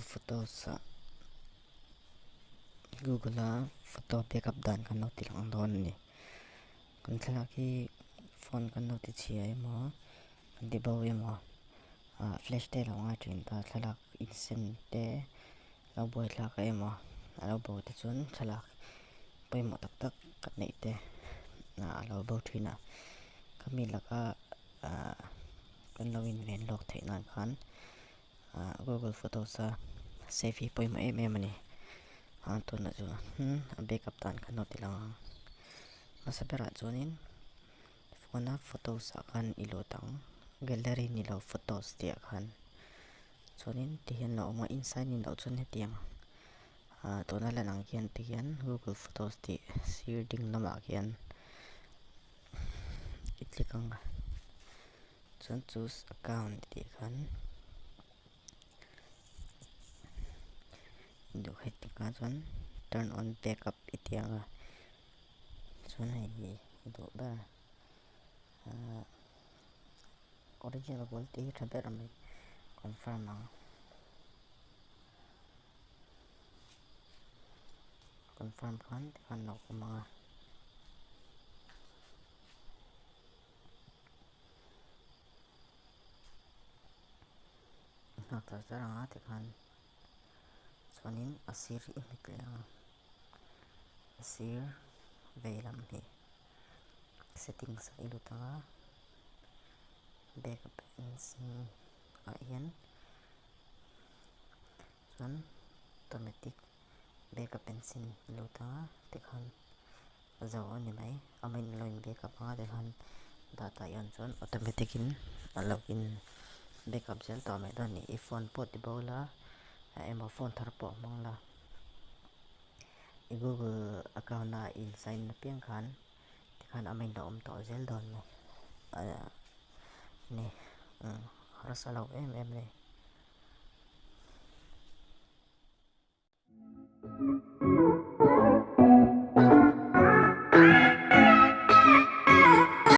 Google Photos ah Google a photo backup dan kan lo ti lang dawn a ni. Kan thlalak hi phone kan lo ti chhia emaw kan ti bo emaw ah flash te a lo ngai thin ta thlalak insen te lo buaithlak emaw a lo bo te chuan thlalak pawimawh tak tak kan neih te ah a lo bo thin a khami laka ah kan lo inven lawk theih nan khan ah google photos a save hi pawimawh em em a ni ah tunah chuan a backup dan khan lo ti lang ang hmasa berah chuanin phone a photos ah khan i lut ang gallery ni lo photos tih ah khan. Chuanin tihian lo awm a in sign in loh chuan hetiang ah tuna lan ang hian tihian google photos tih sir ding lamah khian i click ang a chuan choose account tih khan duh heti kha chuan turn on backup i ti ang a chuan hei hi i duh ber ah. Original quality hi tha ber mai confirm ang confirm khan tikhan lo awm ang a nghak char char ang a tikhan chuanin a sir hi i hmet leh ang a sir vei lam hi settings ah i lut ang a backup ah hian chuan automatic backup and sync i lut ang a tikhan a zo a ni mai amah in a lo in backup ang a tikhan data i on chuan automatic in a lo in backup zel tawh mai dawn a ni i phone pawh ti bo la emaw phone thar pawh hmang la. I google account a in sign na piang khan tikhan a main a awm tawh zel dawn mai ni harsa lo em em a ni.